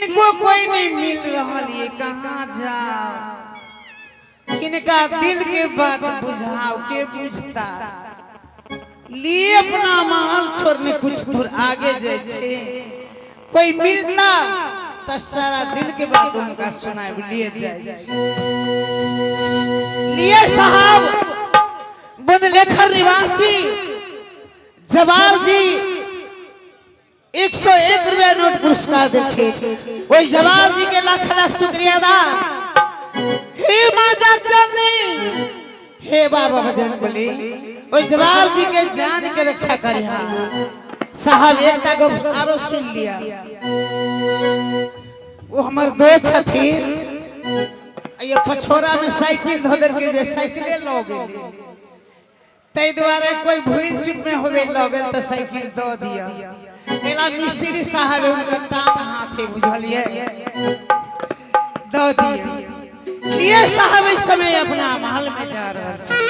किनको कोई नहीं मिल रहल ये, कहाँ जाओ, किनका दिल के बात बुझाओ, के बुझता। लिए अपना महल छोड़ने कुछ दूर आगे जाए छे, कोई मिलता तो सारा दिल के बात उनका सुनाए लिए जाए छे। लिए साहब बुंदलेखर निवासी जवार जी 101 रुपया नोट पुरस्कार देखे, वही जवार जी के लाख लाख शुक्रिया अदा। हे माँ जननी, हे बाबा बजरंग बली, वही जवार जी के जान के रक्षा करिहा। साहब एकटा गप आरो सुन लिया, वो हमर दो छथिन, ये पछोरा में साइकिल धो देलकै जे साइकिले लऽ गेलै, ताहि दुआरे कोई भूल चूक में होबे लऽ गेल तऽ साइकिल दऽ दिअ। एला मिस्त्री साहब हुनकर टांग हाथ है बुझलियै, दऽ दिअ। लिए साहब इस समय अपना महल में जा रहल छी।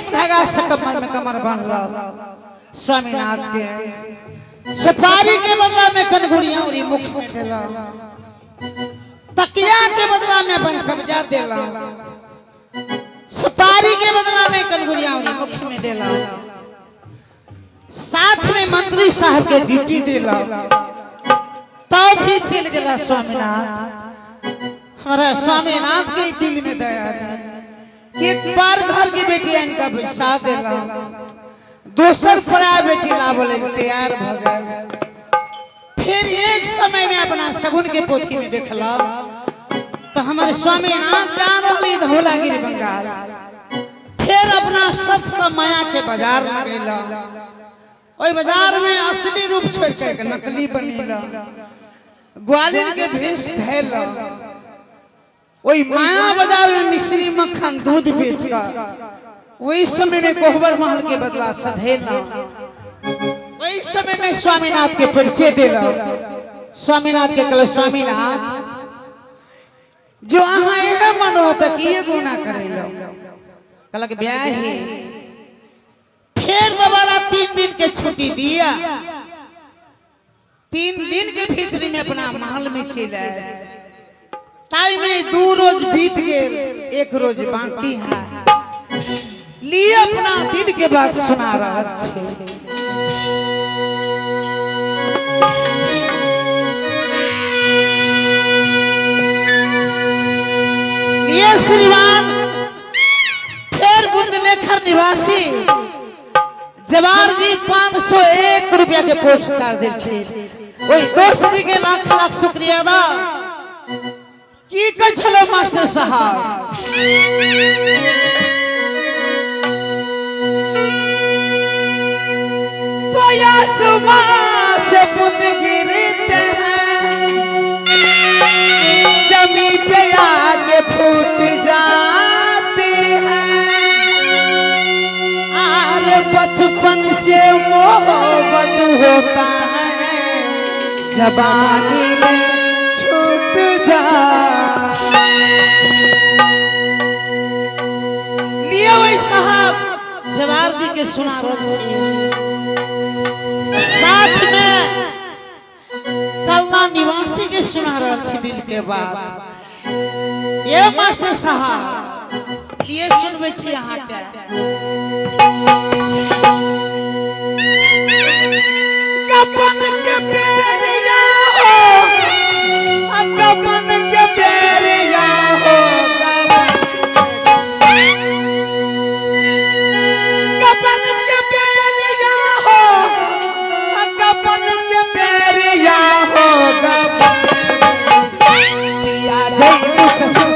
रेशम धागा से कमर में कमर बांधल स्वामीनाथ के। सुपारी के बदला में कनगुड़िया उरी मुख में देला, तकिया के बदला में अपन कब्जा देला, सुपारी के बदला में कनगुड़िया उरी मुख में देला, साथ में मंत्री साहब के ड्यूटी देला, तब भी चल गया स्वामीनाथ। हमारा स्वामीनाथ के दिल में दया नहीं। एक बार घर की बेटी इनका बैसा देला, दोसर पराया बेटी लावल तैयार भ गए। फिर एक समय में अपना सगुन के पोथी में देखला तो हमारे स्वामीनाथ जा रही धौलागिरी बंगाल। फिर अपना सत माया के बाजार लगेला, ओहि बाजार में असली रूप छोड़ के नकली बनेला, ग्वालिन के भेष धैला, वही माया बाजार में मिश्री मक्खन दूध बेच कर वही समय में कोहबर महल के बदला सधेला। वही समय में स्वामीनाथ के परिचय देला। स्वामीनाथ के कहल स्वामीनाथ जो अहाँ एहन मन हो त किए गुना करेलो। कहलक ब्याह ही। फिर दोबारा 3 दिन के छुट्टी दिया, 3 दिन के भीतरी में अपना महल में चल आए। ताई में 2 रोज बीत गए, 1 रोज बाकी है। लिए अपना दिल के बात सुना रहा छे। लिए श्रीमान फिर बुंदलेखर निवासी जवार जी 501 रुपया के पुरस्कार देलखिन। ओहि दोस्त जी के लाख लाख शुक्रिया दा। की कहै छलो मास्टर साहब? तो आसमां से बूंद गिरते हैं, जमीन पे आके फूट जाते हैं। आरे बचपन से मोहब्बत होता है, जवानी में छूट जा। लिए वही साहब जवार जी के सुना रहल छी। साथ में कलना निवासी के सुना रहल छी दिल के बात। ये मास्टर साहब लिए सुनबै छी अहाँ के। गपन के बेरिया हो, गपन के बेरिया हो, गपन के बेरिया हो, गपन के बेरिया हो, गपन पिया जइबू ससुर।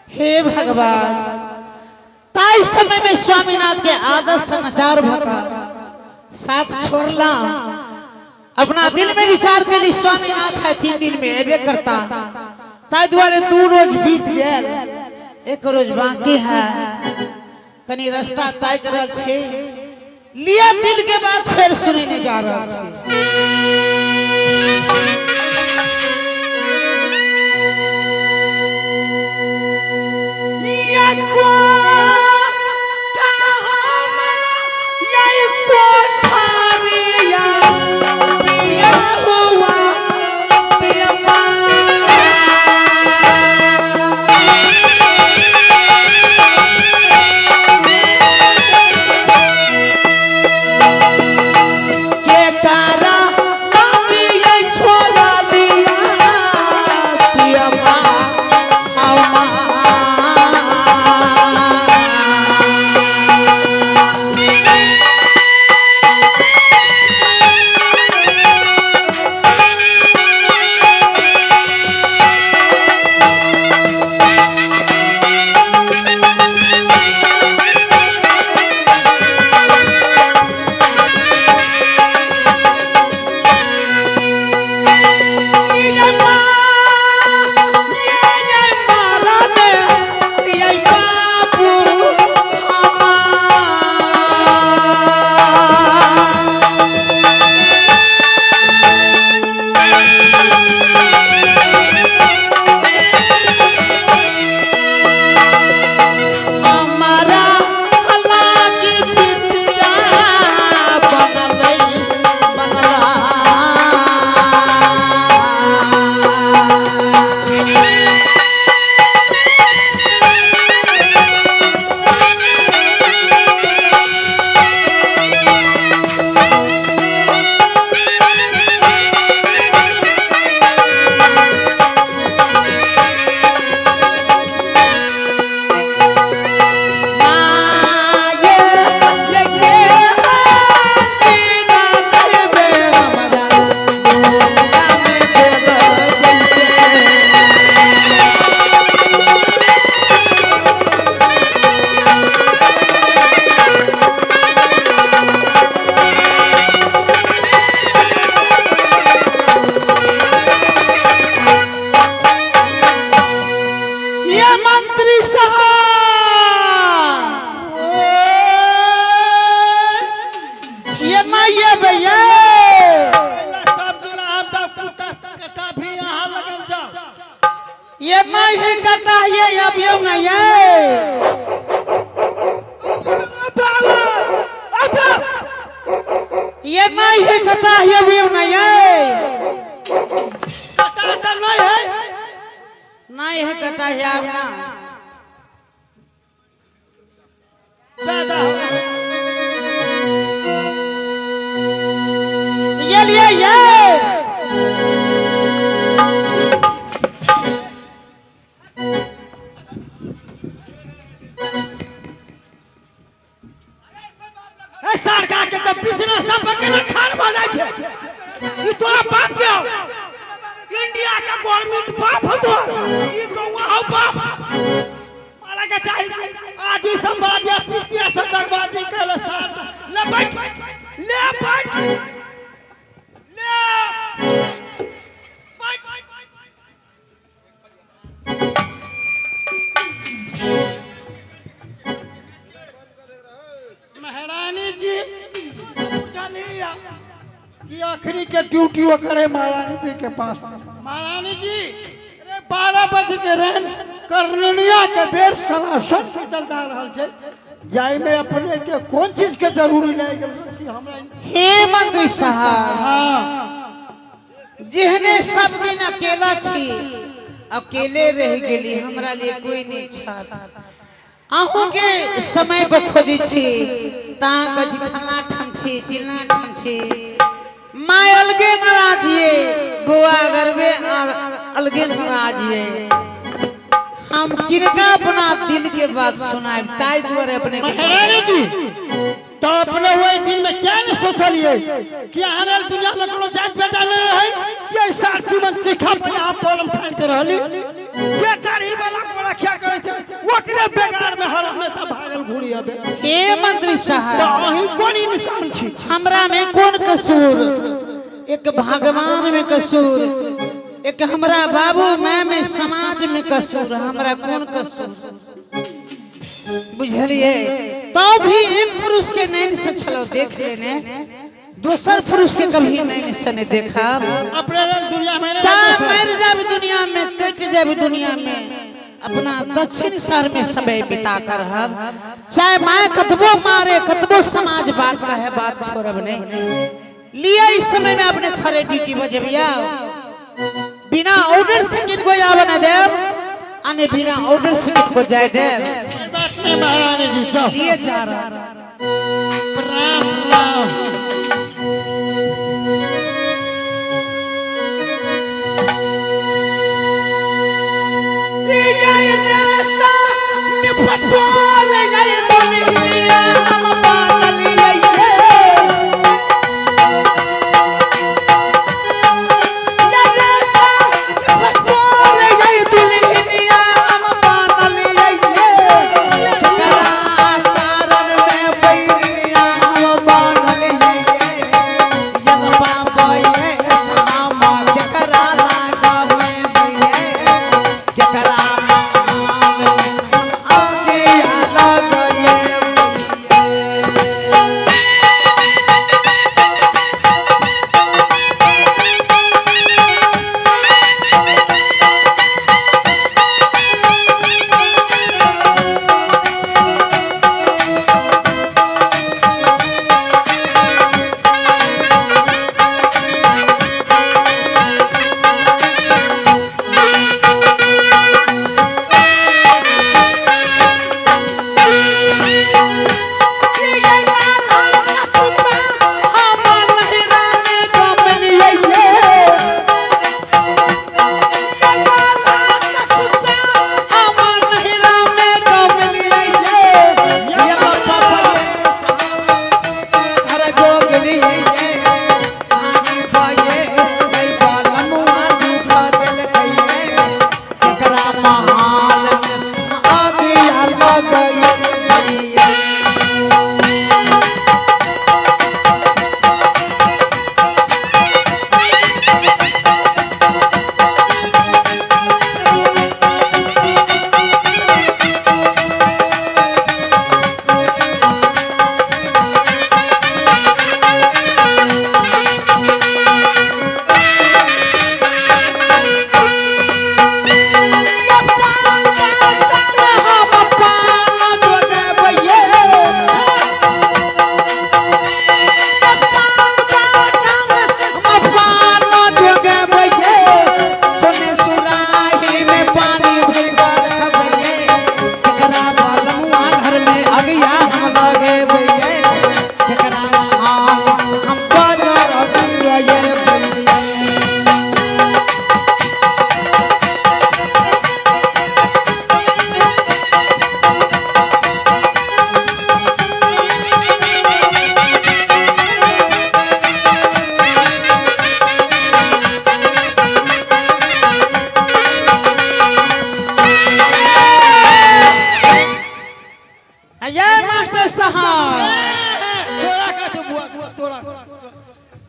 हे भगवान, ताई समय में स्वामीनाथ के आदत से नचार भका साथ छोड़ला। अपना दिल में विचार के लिए स्वामीनाथ है 3 दिन में एबे करता। ताई द्वारे 2 रोज बीत गए, 1 रोज बाकी है। कनी रास्ता तय कर रहल छे। लिया दिल के बाद फिर सुनने जा रहा छे। के तारा कता ये अबियो ना ये। ये नहीं है कता ये अबियो ना ये। कटा तऽ नहीं है। नहीं है कता ये आब ना। दादा ये लिए ये। ए सरकार के तऽ बीच रास्ता पर केना खान भऽ जाइ छै? ई तोरा बाप के हौ? इंडिया के गवर्नमेंट बाप हौ तोहर? ई गौआ हौ बाप? मारा के चाही कि आदि संवाद या पितिया से दगबाजी कहले सार। ले बैठ, ले बैठ, ले बैठ। महारानी जी बुझलिया कि आखिरी के ड्यूटी करे महारानी जी के पास। महारानी जी अरे 12 बजे के रहन करनिया के बेर सरासर चल जा रहल छै, जाय में अपने के कोन चीज के जरूरी लागि गेल कि हमरा? हे मंत्री साहब, हाँ, जेहने सब दिन अकेला छी, अकेले रह गेली, हमरा लिए कोई नहीं छत। अहूँ के समय पर खोजी छी ता कछि फलना ठाम छी चिलना ठाम छी। माय अलगे नाराज ये, बौआ गरबे अलगे नाराज ये। हम किनका अपना दिल के बात सुनाए ताहि दुआरे अपने के महारानी जी तो अपने वही दिन में क्या नहीं सोचलिए कि अहाँ लेल दुनिया में कोनो जात बेटा नहीं रहे कि ऐसा जीवन सीखा पर यहाँ पलम ठान के रहली जे दाढ़ी वाला को रखिया करे छै ओकरे बेगार में हर हमेशा भागल घूरी आबे। हे मंत्री तो साहब, अहीं कोन इंसान छी? हमरा में कोन कसूर? एक भगवान में कसूर, एक हमरा बाबू माय में, समाज में कसूर, हमरा कोन कसूर? बुझलिए? तो भी एक पुरुष के नैन से छलो देख लेने, दोसर पुरुष के कभी नैन से नहीं देखा। अपने लेल दुनिया में नहीं। चाहे मर जाबी दुनिया में, कट जाबी दुनिया में, अपना दक्षिण शहर में समय बिता कर हम चाहे माय कतबो मारे, कतबो समाज बात कहे, बात छोड़ब नहीं। लिया इस समय में अपने खरे ड्यूटी बजबिया, बिना ऑर्डर से किनको आवे ना देव आने, बिना ऑर्डर से किनको जाए देव। कोई बात नहीं महारानी जी, जाओ। लिए जा रहा। प्रणाम प्रणाम।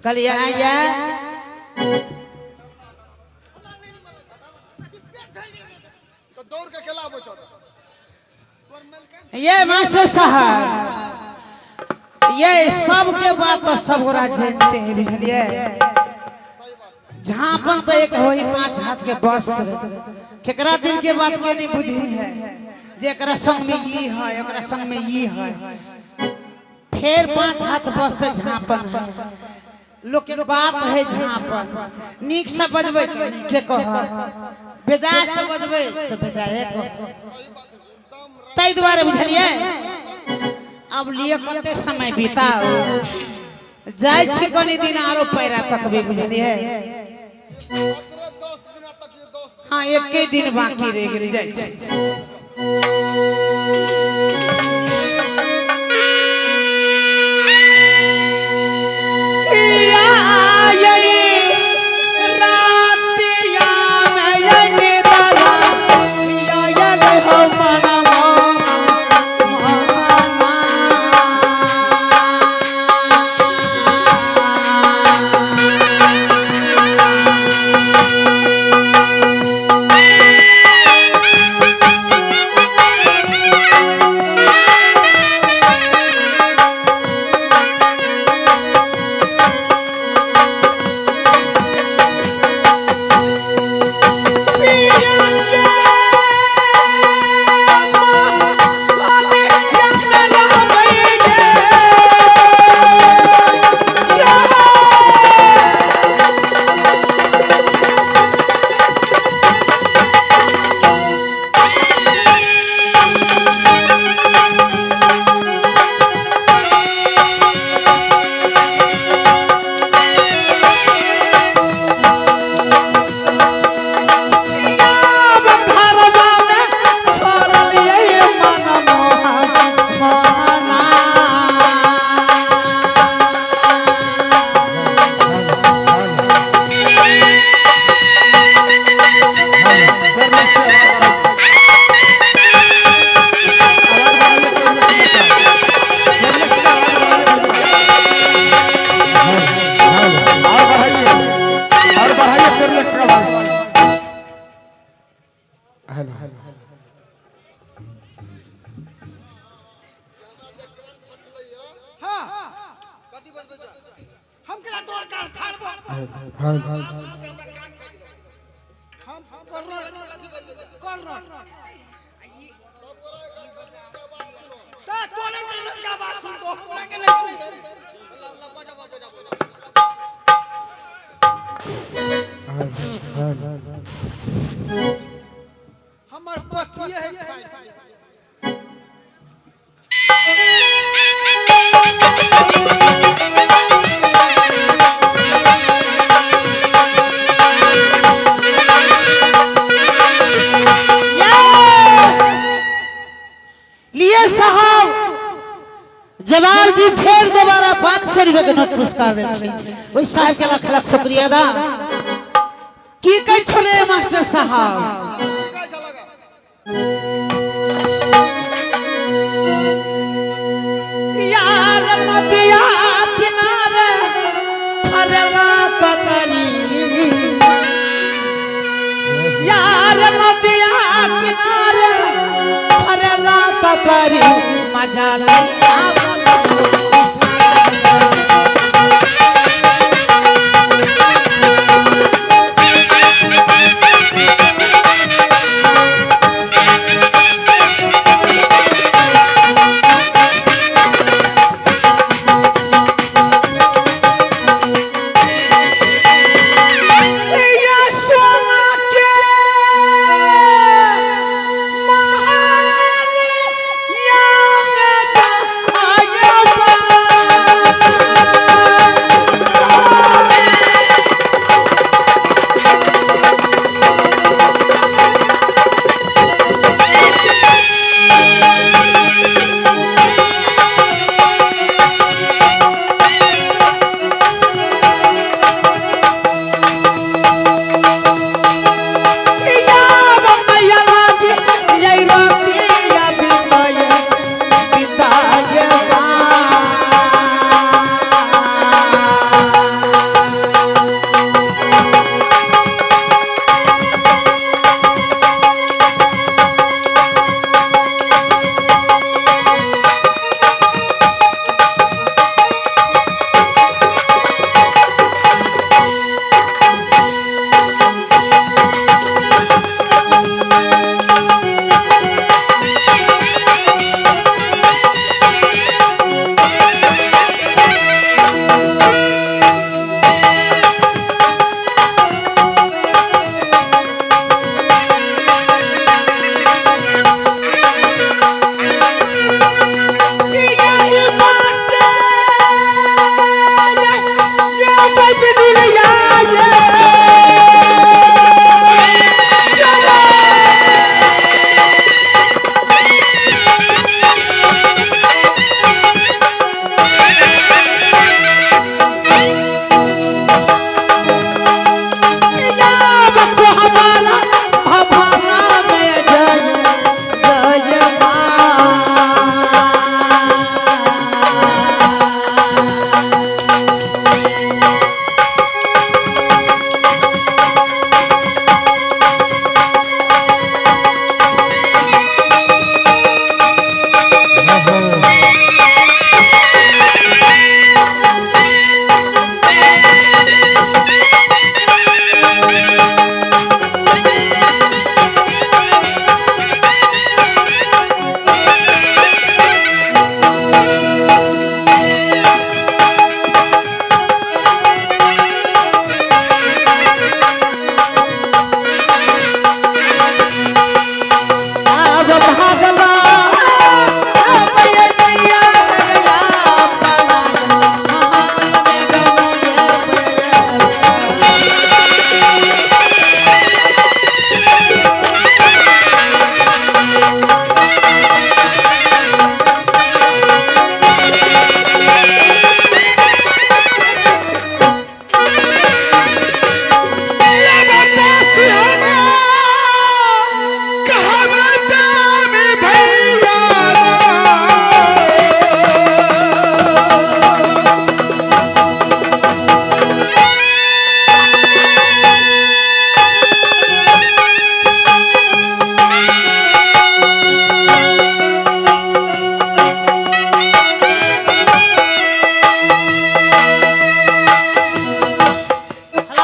कहलिए आया तो दौड़ के खेला आबै छौ ये मास्टर साहब, ये सबके बात तो सब गोरा जानते हैं, बुझलिए। झापन तो एक होई 5 हाथ के वस्त्र, केकरा दिल के बात के नहीं बुझी है जे एकरा संग में ई है, एकरा संग में ई है, फिर 5 हाथ वस्त्र झापन है। लोग के बात है झापन, नीक से बजबै तो नीके कह, बेजाय से बजबै तो बेजाये कह। ताहि दुआरे बुझलिए अब लिए कते समय बिताओ जाइ छी कनी दिन आरो पैरा तकबे, बुझलिए। मात्र 10 दिना तक ये 10 हाँ, एक दिन बाकी रह गेल, जाइ छी। और बढ़ाइए, और बढ़ाइए, फिर नेक्स्ट का बात। हेलो हाँ, हम केना तोर कान फाड़बो? हेलो हम कर्नल कर्नल ता तोरे कर्नल का बात सुन तो हमरा के नहीं सुनते। हेलो हमर पतिए है खाइ। लिए साहब जवाहर जी फिर दोबारा 500 रुपए के नोट पुरस्कार देलखिन। ओहि साहब के लाख लाख शुक्रिया अदा। की कहै छलै मास्टर साहब? कहै छलगा यार नदिया किनारे फरला ककरी, यार नदिया किनारे फरला ककरी, मजा ले आवल। या सोना के महल या में जा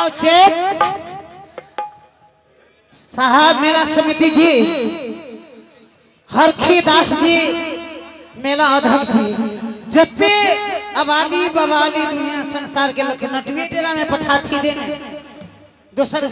आओ चेक साहब मेला समिति जी, हरखी दास जी मेला अध्यक्ष जी, जते अबाली बवाली दुनिया संसार के लोग नटवे डेरा में पठा छी देने दोसर।